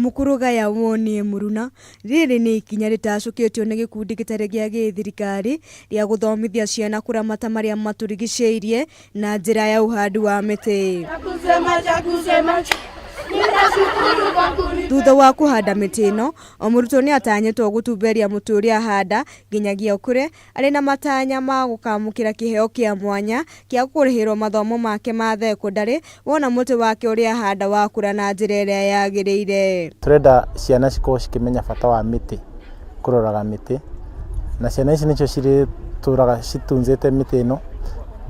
Mũkũrũgaya woni Emuruna, rĩrĩ nĩ ikinya rĩtacũkĩtio nĩ gĩkundi gĩtarĩ gĩa gĩthirikari rĩa gũthomithia ciana kũramata marĩa matũrigicĩirie na njĩra ya ũhandi wa mĩtĩ. Thutha wa kũhanda mĩtĩ ĩno, o mũrutwo nĩ atanyĩtwo gũtumberia mũtĩ ũrĩa ahanda nginyagia ũkũre arĩ na matanya ma gũkamũkĩra kĩheo kĩa mwanya kĩa kũrĩhĩrwo mathomo make ma thekondarĩ wona mũtĩ wake ũrĩa ahanda wakũra na njĩra ĩrĩa yagĩrĩire. Tũrenda ciana cikorwo cikĩmenya bata wa mĩtĩ, kũroraga mĩtĩ, na ciana ici nĩcio cirĩtũraga citunzĩte mĩtĩ ĩno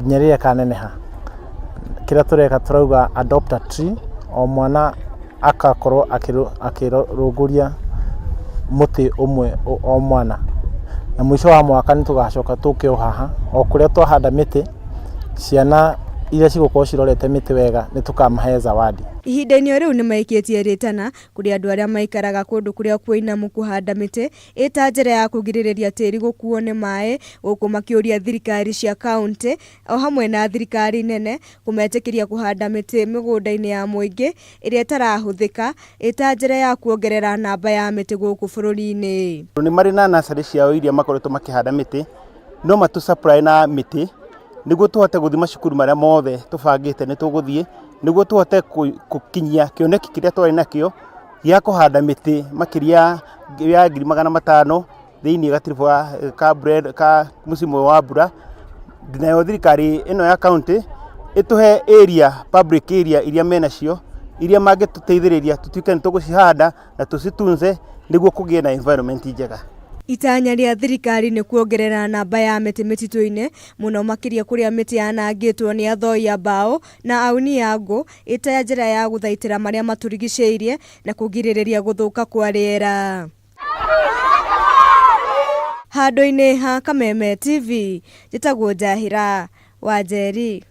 nginya rĩrĩa ĩkaneneha. Kĩrĩa tũreka tũrauga adopt a tree, o mwana agakorwo akĩrũngũria mũtĩ ũmwe o mwana. Na mũico wa mwaka nĩ tũgacoka tũke o haha, o kũrĩa twahanda mĩtĩ, ciana iria cigũkorwo cirorete mĩtĩ wega nĩ tũkamahe zawadi. Ihinda-inĩ o rĩu nĩ maikĩtie rĩtana kũrĩ andũ arĩa maikaraga kũndũ kũrĩa kũinamu kũhanda mĩtĩ ĩta njĩra ya kũgirĩrĩria tĩri gũkuo nĩ maĩ, gũkũ makĩũria thirikari cia kauntĩ o hamwe na thirikari nene kũmetĩkĩria kũhanda mĩtĩ mĩgũnda-inĩ ya mũingĩ ĩrĩa ĩtarahũthĩka ĩta njĩra ya kuongerera namba ya mĩtĩ gũkũ bũrũri-inĩ. Nĩ marĩ na nursery ciao iria makoretwo makĩhanda mĩtĩ, no matũ supply na mĩtĩ nĩguo tũhote gũthiĩ macukuru marĩa mothe tũbangĩte nĩ tũgũthiĩ, nĩguo tũhote gũkinyia kĩoneki kĩrĩa twarĩ nakĩo gĩa kũhanda mĩtĩ makĩria ya 500,000 thĩinĩ gatiribũ ka mbura ka mũciĩ wa mbura. Nayo thirikari ĩno ya county ĩtũhe area, public area iria menacio iria mangĩtũteithĩrĩria tũtuĩke nĩ tũgũcihanda na tũcitunze nĩguo kũgĩe na environment njega. Itanya rĩa thirikari nĩ kuongerera namba ya mĩtĩ mĩtitũ-inĩ, mũno makĩria kũrĩa mĩtĩ yanangĩtwo nĩ athoi a mbaũ na auni a ngũ, ĩta njĩra ya gũthaitĩra marĩa matũrigicĩirie na kũgirĩrĩria gũthũka kwa rĩera. Handũ-inĩ ha Kameme TV, njĩtagwo Njahĩra Wanjeri.